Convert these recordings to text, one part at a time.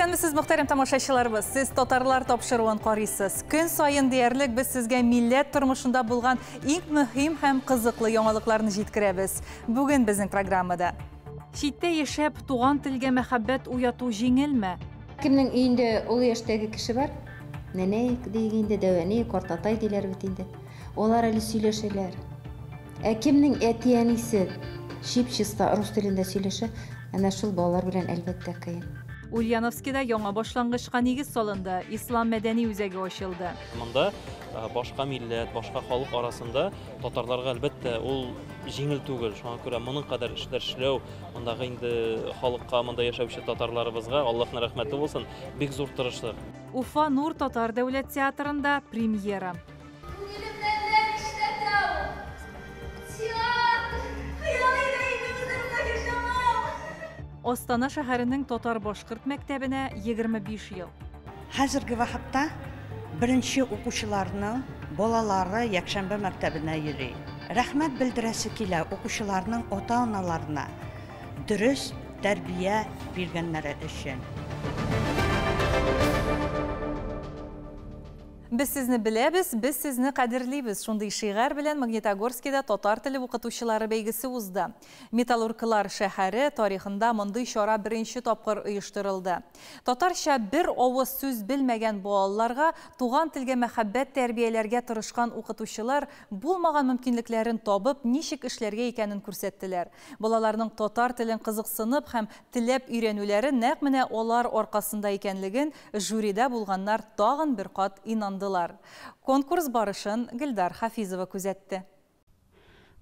Исәнмесез, мөхтәрәм тамашачыларыбыз. Сез «Татарлар» тапшыруын карыйсыз. Көн саен диярлек без сезгә милләт тормышында булган иң мөһим һәм кызыклы яңалыкларны җиткерәбез. Бүген безнең программада: Читтә яшәп, туган телгә мәхәббәт уяту җиңелме? Кемнең өендә олы яшьтәге кеше бар? Нәнәй диик инде, дәү әни, картатай диләр бит инде. Алар әле сөйләшәләр. Ә кемнең әти-әнисе чип-чиста рус телендә сөйләшә, әнә шул балалар белән, әлбәттә, кыен. Ульяновскида яңа башлангычка нигез салынды, Ислам мәдәни үзәге ачылды. Монда башка милләт, башка халык арасында татарларга, әлбәттә, ул җиңел түгел. Шуңа күрә моның кадәр эшләр эшләү мондагы инде халыкка, монда яшәүче татарларыбызга Аллаһның рәхмәте булсын, бик зур тырышлык. Уфа Нур татар дәүләт театрында премьера. Күңелемне әллә нишләтә ул. Театр! Хыялый да инде безнең Таһирҗамал! Астана шәһәренең татар-башкорт мәктәбенә 25 ел. Хәзерге вакытта беренче укучыларның балалары якшәмбе мәктәбенә йөри. Рәхмәт белдерәсе килә укучыларның ата-аналарына дөрес тәрбия биргәннәре өчен. Без сезне беләбез, без сезне кадерлибез. Шундый шигарь белән Магнитогорскида татар теле укытучылары бәйгесе узды. Металлурглар шәһәре тарихында мондый чара беренче тапкыр оештырылды. Татарча бер авыз сүз белмәгән балаларга туган телгә мәхәббәт тәрбияләргә тырышкан укытучылар булмаган мөмкинлекләрен табып, ничек эшләргә икәнен күрсәттеләр. Балаларның татар телен кызыксынып һәм теләп өйрәнүләре нәкъ менә алар аркасында икәнлеген жюрида булганнар тагын бер кат инандылар. Конкурс барышын Гөлдар Хафизова күзәтте.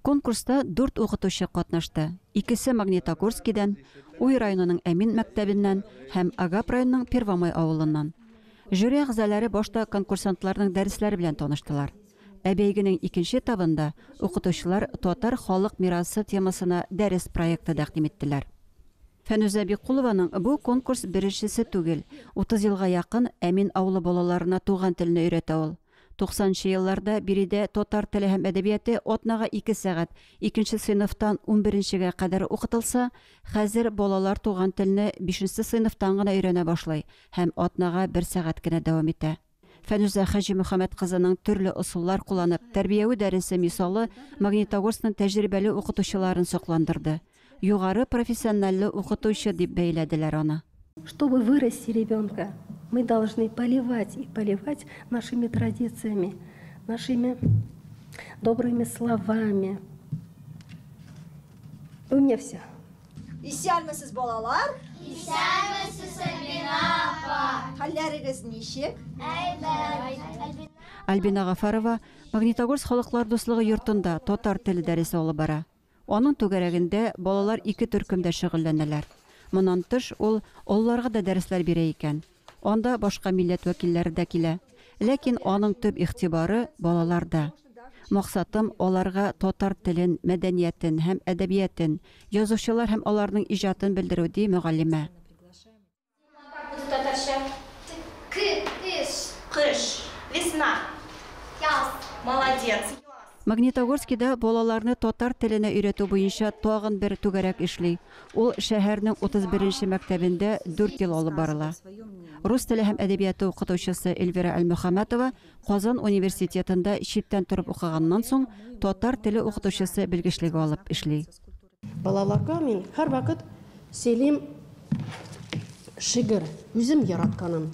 Конкурста дүрт укытучы катнашты. Икесе Магнитогорскидан, Уй районының Әмин мәктәбеннән һәм Агап районының Первомай авылыннан. Жюри әгъзалары башта конкурсантларның дәресләре белән таныштылар. Ә бәйгенең икенче этабында укытучылар татар халык мирасы темасына дәрес проекты тәкъдим иттеләр. Фәнүзә Биккулованың бу конкурс беренчесе түгел. 30 елга якын Әмин авылы балаларына туган телне өйрәтә ул. 90 елларда биредә татар теле һәм әдәбияты атнага 2 сәгать, икенче сыйныфтан 11нчегә кадәр укытылса, хәзер балалар туган телне 5 сыйныфтан гына өйрәнә башлый һәм атнага 1 сәгать кенә дәвам итә. Фәнүзә Хаҗимөхәммәт кызының төрле ысуллар кулланып тәрбияви дәресе мисалы Магнитогорскның тәҗрибәле укытучыларын сокландырды. Югары профессиональле укытучы дип бәяләделәр аны. Чтобы вырасти ребенка, мы должны поливать и поливать нашими традициями, нашими добрыми словами. У меня все. Исәнмесез, балалар! Исәнмесез, Альбина апа! Хәлләрегез ничек? Әйбәт. Альбина Гафарова Магнитогорск халыклар дуслыгы йортында татар теле дәресе алып бара. Аның түгәрәгендә балалар ике төркемдә шөгыльләнәләр. Моннан тыш, ул олыларга да дәресләр бирә икән. Анда башка милләт вәкилләре дә килә. Ләкин аның төп игътибары балаларда. Максатым аларга татар телен, мәдәниятен һәм әдәбиятын, язучылар һәм аларның иҗатын белдерү, ди мөгаллимә. Татарча. Кыш. Кыш. Весна. Яз. Молодец. Магнитогорскида балаларны татар теленә өйрәтү буенча тагын бер түгәрәк эшли. Ул шәһәрнең 31 мәктәбендә 4 ел алып барыла. Рус теле һәм әдәбияты укытучысы Эльвира Әлмөхәммәтова Казан университетында читтән торып укыганнан соң татар теле укытучысы белгечлеге алып эшли. Балаларга мин һәрвакыт сөйлим шигырь, үзем яратканым.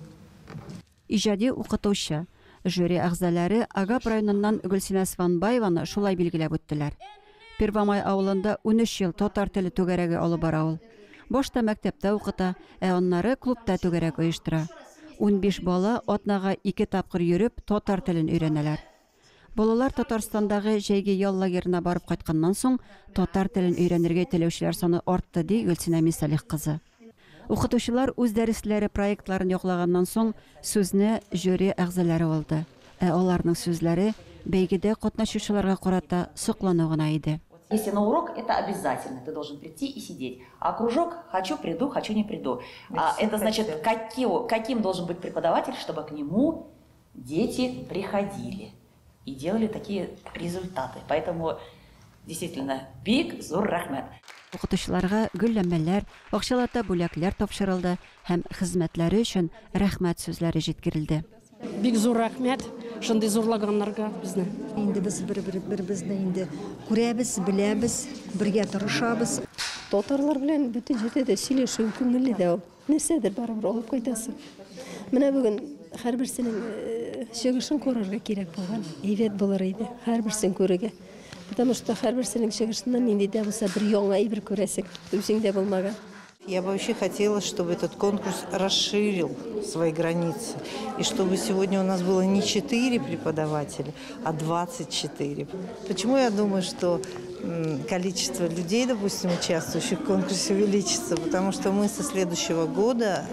Иҗади укытучы. Жюри әгъзалары Агап районыннан Гөлсинә Сванбаеваны шулай билгеләп үттеләр. Первомай авылында 13 ел татар теле түгәрәге алып бара ул. Башта мәктәптә укыта, ә аннары клубта түгәрәк оештыра. 15 бала атнага 2 тапкыр йөреп татар телен өйрәнәләр. Балалар Татарстандагы җәйге ял лагерына барып кайтканнан соң татар телен өйрәнергә теләүчеләр саны артты, ди Гөлсинә Мисалих кызы. Укытучылар үз дәресләре проектларын яклаганнан соң сүзне жюри әгъзалары алды. Ә аларның сүзләре бәйгедә катнашучыларга карата соклану гына иде. Если на урок, это обязательно. Ты должен прийти и сидеть. А кружок хочу, приду, хочу, не приду. Это значит, каким должен быть преподаватель, чтобы к нему дети приходили и делали такие результаты. Поэтому действительно, бик зур рәхмәт. Укытучыларга гөлләмәләр, акчалата бүләкләр тапшырылды һәм хезмәтләре өчен рәхмәт сүзләре җиткерелде. Бик зур рәхмәт шундый зурлаганнарга безне. Инде без бер-беребезне инде күрәбез, беләбез, бергә тырышабыз. Татарлар белән бөтен җирдә дә сөйләшү күңелле дә ул. Нәрсәдер барыбер алып кайтасың. Менә бүген һәрберсенең чыгышын күрергә кирәк булган. Әйбәт булыр иде һәрберсен күрергә. Потому что һәрберсенең чыгышыннан нинди дә булса бер яңа әйбер күрәсең, үзеңдә булмаган. Я бы вообще хотела, чтобы этот конкурс расширил свои границы. И чтобы сегодня у нас было не 4 преподавателя, а 24. Почему я думаю, что количество людей, допустим, участвующих в конкурсе, увеличится? Потому что мы со следующего года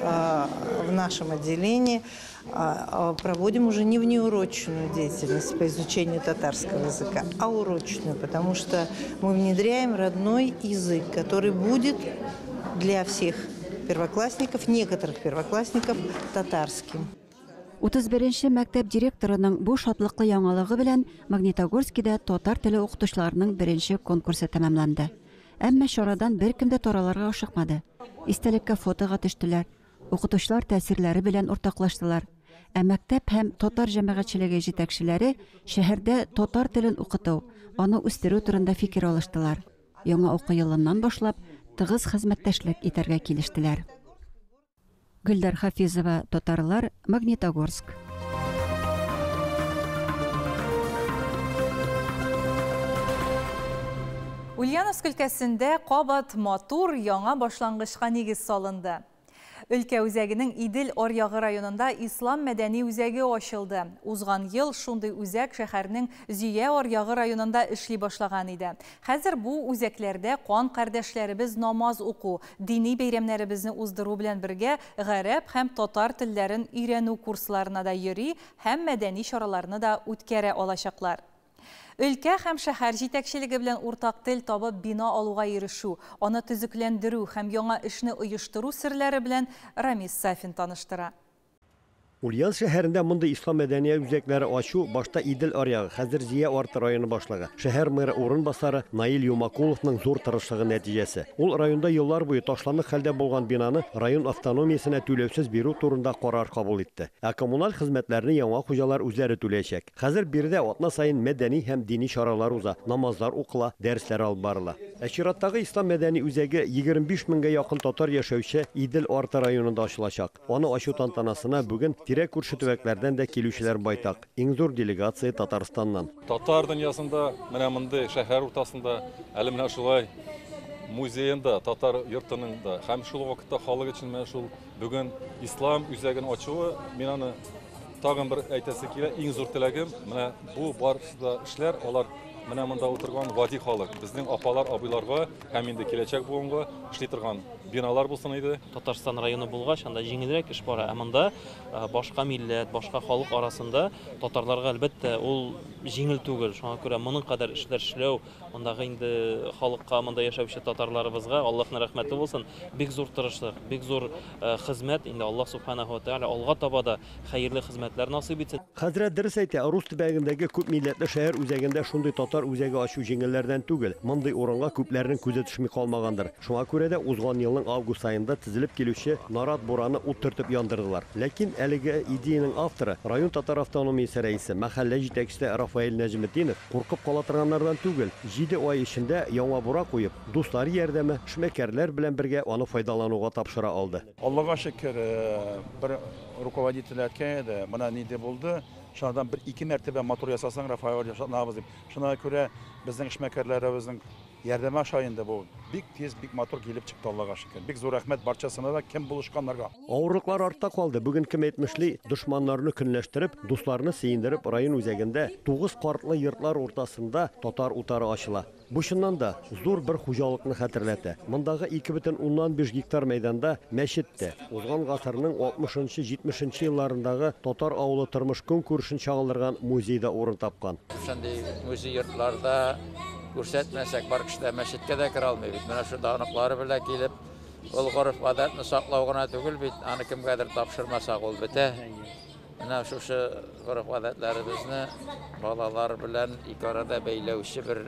в нашем отделении проводим уже не внеурочную деятельность по изучению татарского языка, а урочную, потому что мы внедряем родной язык, который будет для всех первоклассников, некоторых первоклассников, татарским. 31 мәктәп директорының бу шатлыклы яңалыгы белән Магнитогорскида татар теле укытучыларының беренче конкурсы тәмамланды. Әмма чарадан беркем дә таралырга ашыкмады. Истәлеккә фотога төштеләр, укытучылар тәэсирләре белән уртаклаштылар. Ә мәктәп һәм татар җәмәгатьчелеге җитәкчеләре шәһәрдә татар телен укыту, аны үстерү турында фикер алыштылар. Яңа уку елыннан башлап тыгыз хезмәттәшлек итәргә килештеләр. Гөлдар Хафизова, Татарлар, Магнитогорск. Ульяновск өлкәсендә кабат матур яңа башлангычка нигез салынды. Өлкә үзәгенең Идел аръягы районында Ислам мәдәни үзәге ачылды. Узган ел шундый үзәк шәһәрнең Зөя аръягы районында эшли башлаган иде. Хәзер бу үзәкләрдә кан кардәшләребез намаз уку, дини бәйрәмнәребезне уздыру белән бергә гарәп һәм татар телләрен өйрәнү курсларына да йөри һәм мәдәни чараларны да үткәрә алачаклар. Өлкә һәм шәһәр җитәкчелеге белән уртак тел табып бина алуга ирешү, аны төзекләндерү һәм яңа эшне оештыру серләре белән Рамис Сафин таныштыра. Ульян шәһәрендә мондый ислам мәдәният үзәкләре ачу башта Идел аръягы, хәзер Зөя арты районы башлыгы, шәһәр мэры урынбасары Наил Юмакуловның зур тырышлыгы нәтиҗәсе. Ул районда еллар буе ташландык хәлдә булган бинаны район автономиясенә түләүсез бирү турында карар кабул итте. Ә коммуналь хезмәтләрне яңа хуҗалар үзләре түләячәк. Хәзер биредә атна саен мәдәни һәм дини чаралар уза, намазлар укыла, дәресләр алып барыла. Ә чираттагы ислам мәдәни үзәге 25 меңгә якын татар яшәүче Идел арты районында ачылачак. Аны ачу тантанасына бүген тирә-күрше төбәкләрдән дә килүчеләр байтак. Иң зур делегация Татарстаннан. Татар дөньясында менә мондый шәһәр уртасында әле менә шулай музеенда, татар йортының да һәм шул вакытта халык өчен менә шул бүген ислам үзәген ачуы, мин аны тагын бер әйтәсе килә, иң зур теләгем, менә бу барысы да эшләр, алар менә монда утырган гади халык, безнең апалар, абыйларга һәм инде киләчәк буынга эшли торган биналар булсын иде. Татарстан районы булгач, анда җиңелрәк эш бара. Ә монда башка милләт, башка халык арасында татарларга әлбәттә ул җиңел түгел. Шуңа күрә моның кадәр эшләр эшләү, мондагы инде халыкка, монда яшәүче татарларыбызга Аллаһның рәхмәте булсын, бик зур тырышлык, бик зур хезмәт. Инде Аллаһ субханаһу ва тааля алга таба да хәерле хезмәтләр насыйп итсен. Хәзрәт дөрес әйтә, рус төбәгендәге күп милләтле шәһәр үзәгендә шундый татар үзәге ачу җиңелләрдән түгел. Мондый урынга күпләрнең күзе төшми калмагандыр. Шуңа күрә дә узган елның август аенда тезелеп килүче нарат бураны ут төртеп яндырдылар. Ләкин әлеге идеянең авторы, район татар автономиясе рәисе, мәхәллә җитәкчесе Рафаэль Нәҗметдинов куркып кала торганнардан түгел. 7 ай эчендә яңа бура куеп, дуслар ярдәме, эшмәкәрләр белән бергә аны файдалануга тапшыра алды. Аллага шөкер, бер руководитель әйткән иде, менә нинди булды, шуннан бер ике мәртәбә матур ясасаң, Рафаэль ясатабыз дип. Шуңа күрә безнең эшмәкәрләребезнең ярдәме аша инде бу бик тиз, бик матур килеп чыкты, Аллага шөкер. Бик зур рәхмәт барчасына да, кем булышканнарга. Авырлыклар артта калды. Бүген кем әйтмешли, дошманнарны көнләштереп, дусларны сөендереп, район үзәгендә 9 картлы йортлар уртасында татар утары ачыла. Бу чыннан да зур бер хуҗалыкны хәтерләтә. Мондагы 2,5 гектар мәйданда мәчет тә, узган гасырның 60-70 елларындагы татар авылы тормыш көнкүрешен чагылдырган музей да урын тапкан. Шундый музей йортларда күрсәтмәсәк, бар кеше дә мәчеткә дә керә алмый бит. Менә шунда оныклары белән килеп, ул гореф-гадәтне саклау гына түгел бит, аны кемгәдер тапшырмасак ул бетә. Менә шушы гореф-гадәтләребезне балалар белән ике арада бәйләүче бер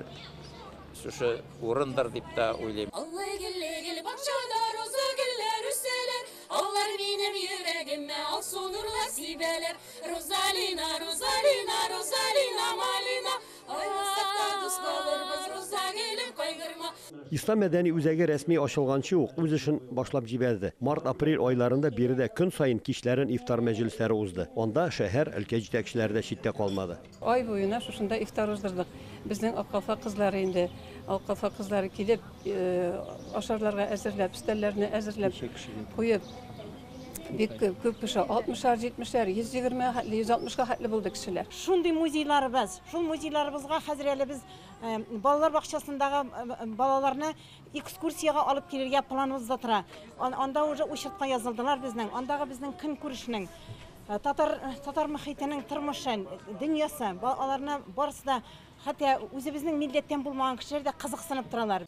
шушы урындыр дип тә уйлыйм. Аллы-гөлле бакчада роза гөлләр үсәләр, алар минем йөрәгемә алсу нурлар сибәләр. Розалина, Розалина, Розалина, малина, аерылсак та дус калырбыз, роза гөлем, кайгырма. Ислам мәдәни үзәге рәсми ачылганчы ук үз эшен башлап җибәрде. Март-апрель айларында биредә көн саен кичләрен ифтар мәҗлесләре узды. Анда шәһәр, өлкә җитәкчеләре дә читтә калмады. Ай буена шушында ифтар уздырдык. Безнең Ак калфак кызлары инде, Ак калфак кызлары килеп, ашарларга әзерләп, өстәлләрне әзерләп куеп, бик күп кеше, 60-ар, 70-әр, 120 хәтле, 160-ка хәтле булды кешеләр. Шундый музейларыбыз, шул музейларыбызга хәзер әле без балалар бакчасындагы балаларны экскурсиягә алып килергә планыбызда тора. Анда уже учетка язылдылар безнең, андагы безнең көнкүрешнең, татар мөхитенең тормышын, дөньясы, аларны барысы да, хәтта үзебезнең милләттән булмаган кешеләр дә кызыксынып торалар.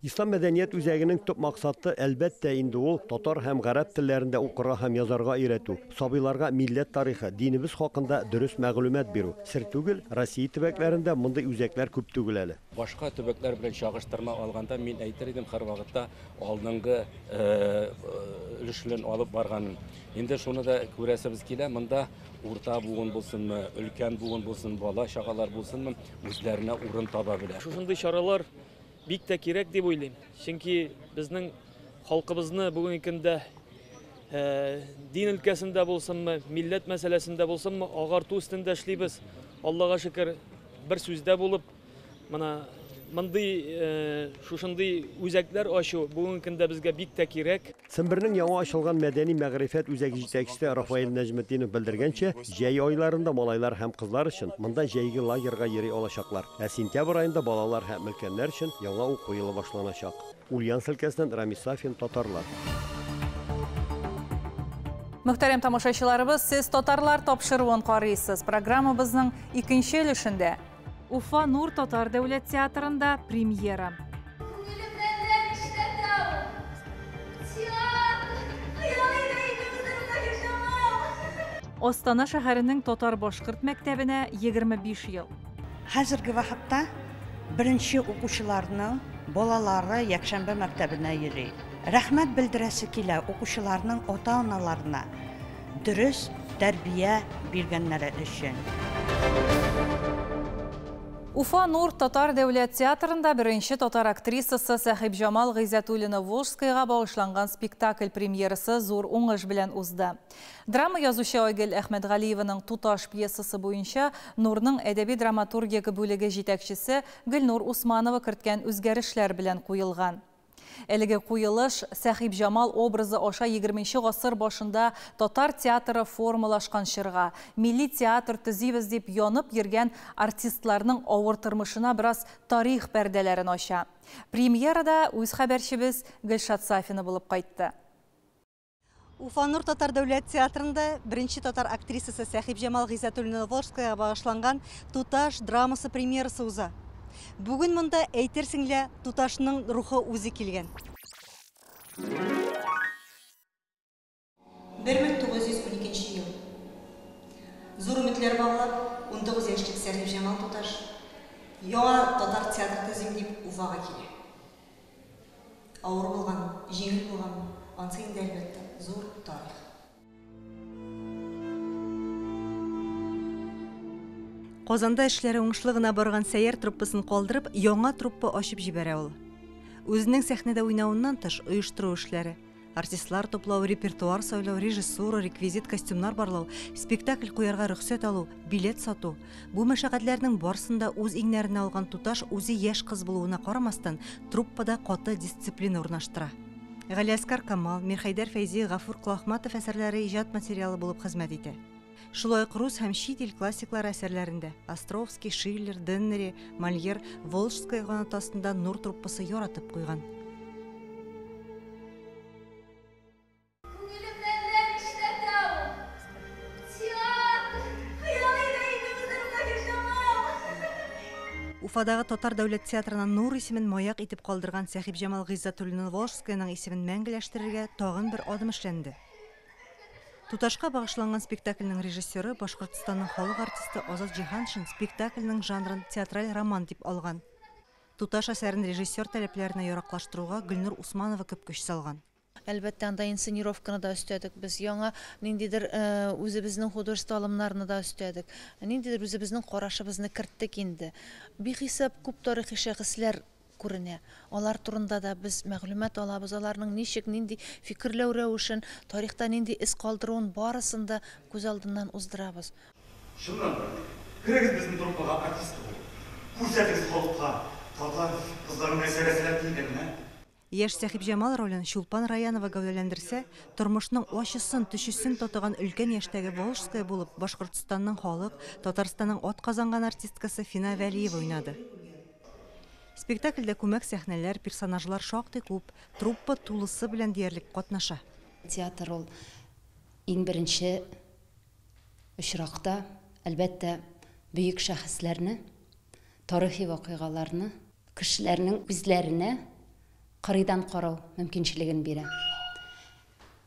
Ислам мәдәният үзәгенең төп максаты, әлбәттә, инде ул татар һәм гарәп телләрендә укырга һәм язарга өйрәтү, сабыйларга милләт тарихы, динебез хакында дөрес мәгълүмат бирү. Сер түгел, Россия төбәкләрендә мондый үзәкләр күп түгел әле. Башка төбәкләр белән чагыштырма алганда мин әйтер идем, һәрвакытта алдынгы өлешләрен алып барганын. Инде шуны да күрәсебез килә, монда урта буын булсынмы, өлкән буын булсын, бала чагалар булсынмы, үзләренә урын таба белә. Шушындый чаралар бик тә кирәк дип уйлыйм. Чөнки безнең халкыбызны бүгенге көндә дин өлкәсендә булсынмы, милләт мәсьәләсендә булсынмы, агарту өстендә эшлибез. Аллага шөкер, бер сүздә булып, менә мондый шушындый үзәкләр ачу бүгенге көндә безгә бик тә кирәк. Сембернең яңа ачылган мәдәни мәгърифәт үзәге җитәкчесе Рафаэль Нәҗметдинов белдергәнчә, җәй айларында малайлар һәм кызлар өчен монда җәйге лагерьга йөри алачаклар. Ә сентябрь аенда балалар һәм өлкәннәр өчен яңа уку елы башланачак. Ульяновск өлкәсеннән Рамис Сафин, Татарлар. Мөхтәрәм тамашачыларыбыз, сез Татарлар тапшыруын карыйсыз. Программабызның икенче өлешендә Уфа Нур татар дәүләт театрында премьера. Астана шәһәренең татар-башкорт мәктәбенә 25 ел. Хәзерге вакытта беренче укучыларның балалары якшәмбе мәктәбенә йөри. Рәхмәт белдерәсе килә укучыларның ата-аналарына дөрес тәрбия биргәннәре өчен. Уфа Нур татар дәүләт театрында беренче татар актрисасы Сәхибҗамал Гыйззәтуллина-Волжскаяга багышланган спектакль премьерасы зур уңыш белән узды. Драма язучы Айгөл Әхмәтгалиеваның Туташ пьесасы буенча Нурның әдәби драматургия бүлеге җитәкчесе Гөлнур Усманова керткән үзгәрешләр белән куелган. Әлеге куелыш Сәхибҗамал образы аша 20 гасыр башында татар театры формалашкан чорга, милли театр төзибез дип янып йөргән артистларның авыр тормышына бераз тарих пәрдәләрен ача. Премьерада үз хәбәрчебез Гөлшат Сафина булып кайтты. Уфа Нур татар дәүләт театрында беренче татар актрисасы Сәхибҗамал Гыйззәтуллина-Волжскаяга багышланган Туташ драмасы премьерасы уза. Бүген монда әйтерсең лә Туташның рухы үзе килгән. 1912 ел. Зур өметләр баглап, 19 яшьлек Сәхибҗамал Туташ яңа татар театры төзим дип Уфага килә. Авыр булган, җиңел булган, ансы инде әлбәттә зур тарих. Казанда эшләре уңышлы гына барган Сәйяр труппасын калдырып, яңа труппа ачып җибәрә ул. Үзенең сәхнәдә уйнавыннан тыш оештыру эшләре, артистлар туплау, репертуар сайлау, режиссура, реквизит, костюмнар барлау, спектакль куярга рөхсәт алу, билет сату. Бу мәшәкатьләрнең барысын да үз иңнәренә алган Туташ үзе яшь кыз булуына карамастан, труппада каты дисциплина урнаштыра. Галиәскар Камал, Мирхәйдәр Фәйзи, Гафур Колахматов әсәрләре иҗат материалы булып хезмәт итә. Шулай ук рус һәм чит ил классиклары әсәрләрендә Островский, Шиллер, Деннери, Мольер, Волжская канаты астында Нур труппасы яратып куйган. Уфадагы татар дәүләт театрына Нур исемен маяк итеп калдырган Сәхибҗамал Гыйззәтуллина-Волжскаяның исемен мәңгеләштерергә тагын бер адым эшләнде. Туташка багышланган спектакльнең режиссеры Башкортстанның халык артисты Азат Җиһаншин спектакльнең жанрын театраль роман дип алган. Туташ әсәрен режиссер таләпләренә яраклаштыруга Гөлнур Усманова күп көч салган. Әлбәттә, анда инсценировканы да өстәдек без, яңа ниндидер үзебезнең художество алымнарны да өстәдек, ниндидер үзебезнең карашыбызны керттек инде. Бихисап күп тарихи шәхесләр күренә. Алар турында да без мәгълүмат алабыз, аларның ничек, нинди фикерләү рәвешен, тарихта нинди эз калдыруын барысын да күз алдыннан уздырабыз. Чыннан да, керегез безнең труппага артистка булып. Күрсәтегез халыкка, татар кызлары нәрсәгә сәләтле икәнен, ә? Яшь Сәхибҗамал ролен Чулпан Раянова гәүдәләндерсә, тормышның ачысын, төчесен татыган өлкән яшьтәге Волжская булып Башкортстанның халык, Татарстанның атказанган артисткасы Фина Вәлиева уйнады. Спектакльдә күмәк сәхнәләр, персонажлар шактый күп, труппа тулысы белән диярлек катнаша. Театр ул иң беренче очракта, әлбәттә, бөек шәхесләрне, тарихи вакыйгаларны кешеләрнең үзләренә кырыйдан карау мөмкинчелеген бирә.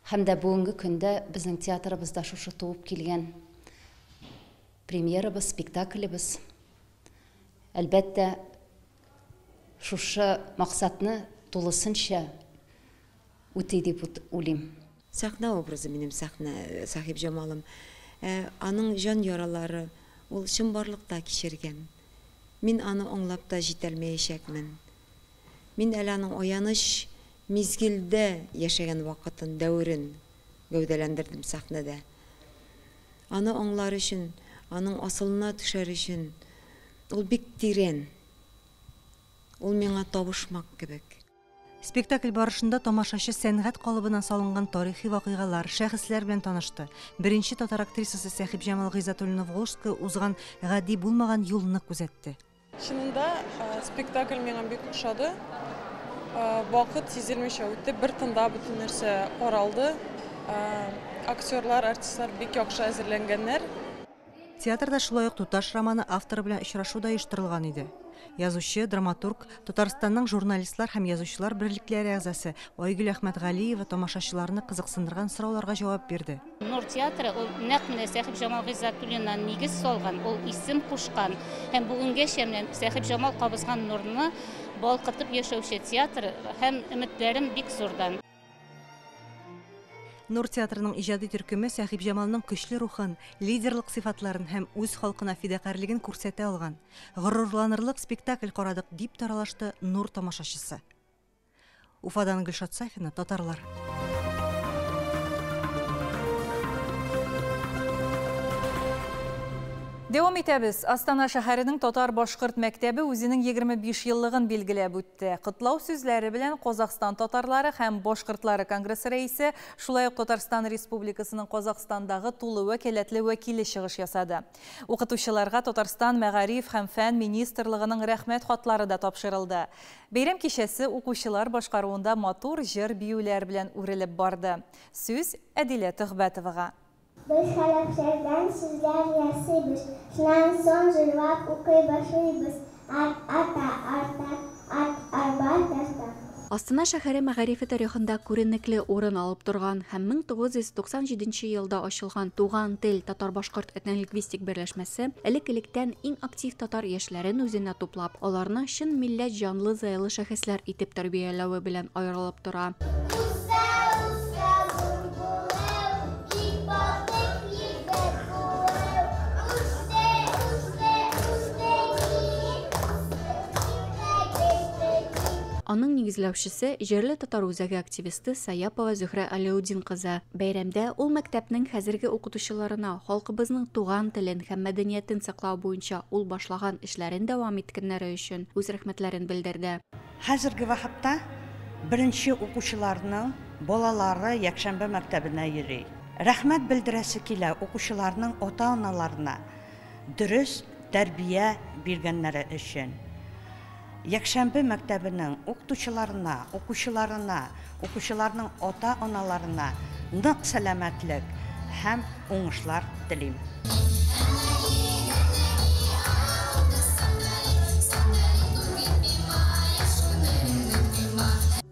Һәм дә бүгенге көндә безнең театрыбызда шушы туып килгән премьерабыз, спектаклебыз, әлбәттә, шушы максатны тулысынча үти дип уйлыйм. Сәхнә образы минем сәхнә Сәхибҗамалым. Аның җан яралары ул чынбарлыкта кичергән. Мин аны аңлап та җитәлмәячәкмен. Мин әле аның аяныч мизгелдә яшәгән вакытын, дәверен гәүдәләндердем сәхнәдә. Аны аңлар өчен, аның асылына төшәр өчен ул бик тирән. Ул миңа табышмак кебек. Спектакль барышында тамашачы сәнгать калыбына салынган тарихи вакыйгалар, шәхесләр белән танышты. Беренче татар актрисасы Сәхибҗамал Гыйззәтуллина Волжская узган гади булмаган юлны күзәтте. Чынында спектакль миңа бик ошады. Вакыт сизелмичә үтте, бер тында бөтен нәрсә каралды. Актерлар, артистлар бик яхшы әзерләнгәннәр. Театрда шулай ук Туташ романы авторы белән очрашу да оештырылган иде. Язучы, драматург, Татарстанның журналистлар һәм язучылар берлекләре әгъзасы Айгөл Әхмәтгалиева тамашачыларны кызыксындырган сорауларга җавап бирде. Нур театры ул нәкъ менә Сәхибҗамал Гыйззәтуллина нигез салган, ул исем кушкан һәм бүгенгәчә менә Сәхибҗамал кабызган нурны балкытып яшәүче театр һәм өметләрем бик зурдан. Нур театрының иҗади төркеме Сәхибҗамалның көчле рухын, лидерлык сыйфатларын һәм үз халкына фидакарьлеген күрсәтә алган. Горурланырлык спектакль карадык дип таралашты Нур тамашачысы. Уфадан Гөлшат Сафина, Татарлар. Дәвам итәбез. Астана шәһәренең татар-башкорт мәктәбе үзенең 25 еллыгын билгеләп үтте. Котлау сүзләре белән Казахстан татарлары һәм башкортлары конгрессы рәисе, шулай ук Татарстан Республикасының Казахстандагы тулы вәкаләтле вәкиле чыгыш ясады. Укытучыларга Татарстан Мәгариф һәм фән министрлыгының рәхмәт хатлары да тапшырылды. Бәйрәм кичәсе укучылар башкаруында матур җыр-биюләр белән үрелеп барды. Сүз Әдилә Төхбәтовага. Без хәрефләрдән сүзләр ясыйбыз. Шуннан соң җырлап укый башлыйбыз. Ат, ата, арта, ат, арба, тарта. Астана шәһәре мәгарифе тарихында күренекле урын алып торган һәм 1997 елда ачылган Туган тел татар-башкорт этнолингвистик берләшмәсе элек-электән иң актив татар яшьләрен үзенә туплап, аларны чын милләт җанлы зыялы шәхесләр итеп тәрбияләве белән аерылып тора. Аның нигезләүчесе җирле татар үзәге активисты Саяпова Зөһрә Аләүдин кызы. Бәйрәмдә ул мәктәпнең хәзерге укытучыларына халкыбызның туган телен һәм мәдәниятен саклау буенча ул башлаган эшләрен дәвам иткәннәре өчен үз рәхмәтләрен белдерде. Хәзерге вакытта беренче укучыларның балалары якшәмбе мәктәбенә йөри. Рәхмәт белдерәсе килә укучыларның ата-аналарына дөрес тәрбия биргәннәре өчен. Якшәмбе мәктәбенең укытучыларына, укучыларына, укучыларның ата-аналарына нык сәламәтлек һәм уңышлар телим.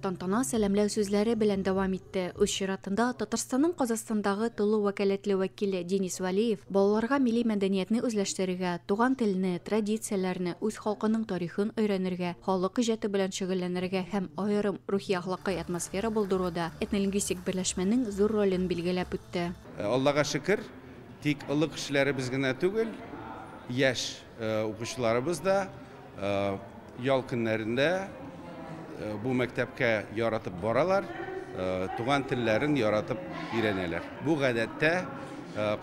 Тантана сәламләү сүзләре белән дәвам итте. Үз чиратында Татарстанның Казахстандагы тулы вәкаләтле вәкиле Денис Вәлиев балаларга милли мәдәниятне үзләштерергә, туган телне, традицияләрне, үз халкының тарихын өйрәнергә, халык иҗаты белән шөгыльләнергә һәм аерым рухи-әхлакый атмосфера булдыруда этнолингвистик берләшмәнең зур ролен билгеләп үтте. Аллага шөкер, тик олы кешеләребез генә түгел, яшь укучыларыбыз да ял көннәрендә бу мәктәпкә яратып баралар, туган телләрен яратып өйрәнәләр. Бу гадәттә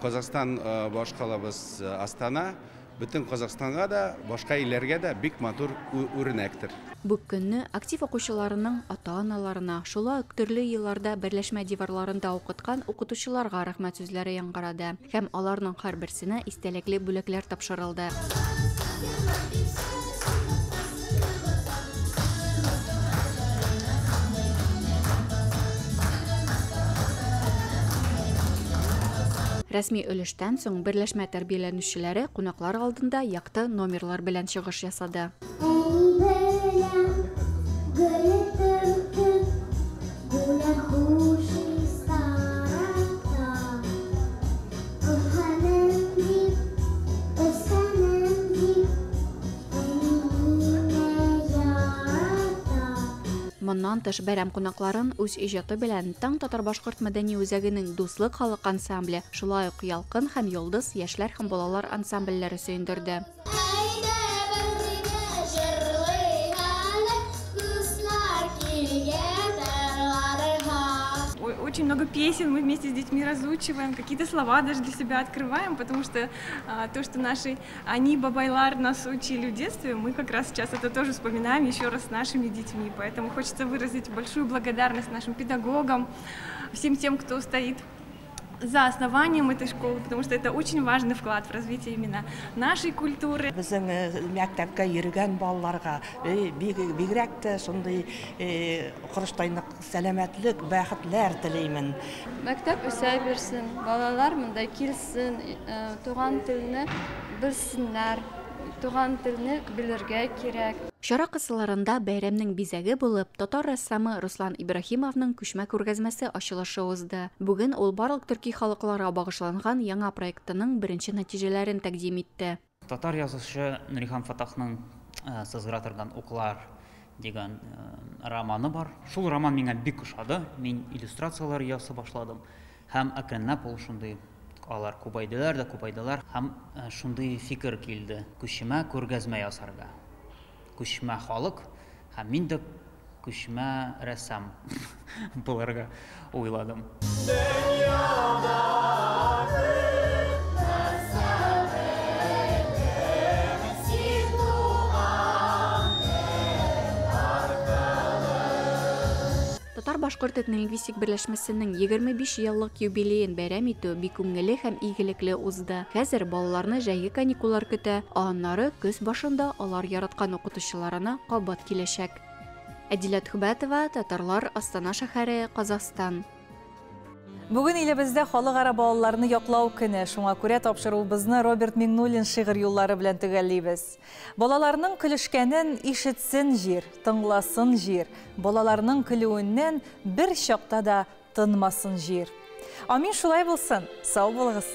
Казахстан башкалабыз Астана бөтен Казахстанга да, башка илләргә дә бик матур үрнәктер. Бу көнне актив укучыларының ата-аналарына, шулай ук төрле елларда берләшмә диварларында укыткан укытучыларга рәхмәт сүзләре яңгырады һәм аларның һәрберсенә истәлекле бүләкләр тапшырылды. Рәсми өлештән соң берләшмә тәрбияләнүчеләре кунаклар алдында якты номерлар белән чыгыш ясады. Моннан тыш бәйрәм кунакларын үз иҗаты белән Таң татар-башкорт мәдәни үзәгенең Дуслык халык ансамбле, шулай ук Ялкын һәм Йолдыз яшьләр һәм балалар ансамбльләре сөендерде. Очень много песен мы вместе с детьми разучиваем, какие-то слова даже для себя открываем, потому что то, что наши они, бабайлар, нас учили в детстве, мы как раз сейчас это тоже вспоминаем еще раз с нашими детьми. Поэтому хочется выразить большую благодарность нашим педагогам, всем тем, кто стоит за основанием этой школы, потому что это очень важный вклад в развитие именно нашей культуры. Безнең мәктәпкә йөргән балаларга бигрәк тә шундый корыштайнык сәламәтлек, бәхетләр теләймен. Мәктәп үсә бирсен, балалар монда килсен, туган телне белсеннәр, туган телне белергә кирәк. Чара кысаларында бәйрәмнең бизәге булып, татар рәссамы Руслан Ибраһимовның күчмә күргәзмәсе ачылышы узды. Бүген ул барлык төрки халыкларга багышланган яңа проектының беренче нәтиҗәләрен тәкъдим итте. Татар язучы Нурихан Фатахның Сызгыра торган уклар дигән романы бар. Шул роман миңа бик ошады. Мин иллюстрацияләр ясый башладым һәм әкренләп ул шундый алар күбәйделәр дә күбәйделәр һәм шундый фикер килде: күчмә күргәзмә ясарга. Күчмә халык һәм мин дә күчмә рәссам булырга уйладым. Татар-башкорт этнолингвистик берләшмәсенең 25 еллык юбилеен бәйрәм итү бик күңелле һәм игелекле узды. Хәзер балаларны җәйге каникуллар көтә, ә аннары көз башында алар яраткан укытучыларына кабат киләчәк. Әдилә Түбәтова, Татарлар, Астана шәһәре, Казахстан. Бүген илебездә халыкара балаларны яклау көне. Шуңа күрә тапшыруыбызны Роберт Миңнуллин шигырь юллары белән төгәллибез. Балаларның көлешкәнен ишетсен җир, тыңласын җир. Балаларның көлүеннән бер чакта да тынмасын җир. Амин, шулай булсын. Сау булыгыз.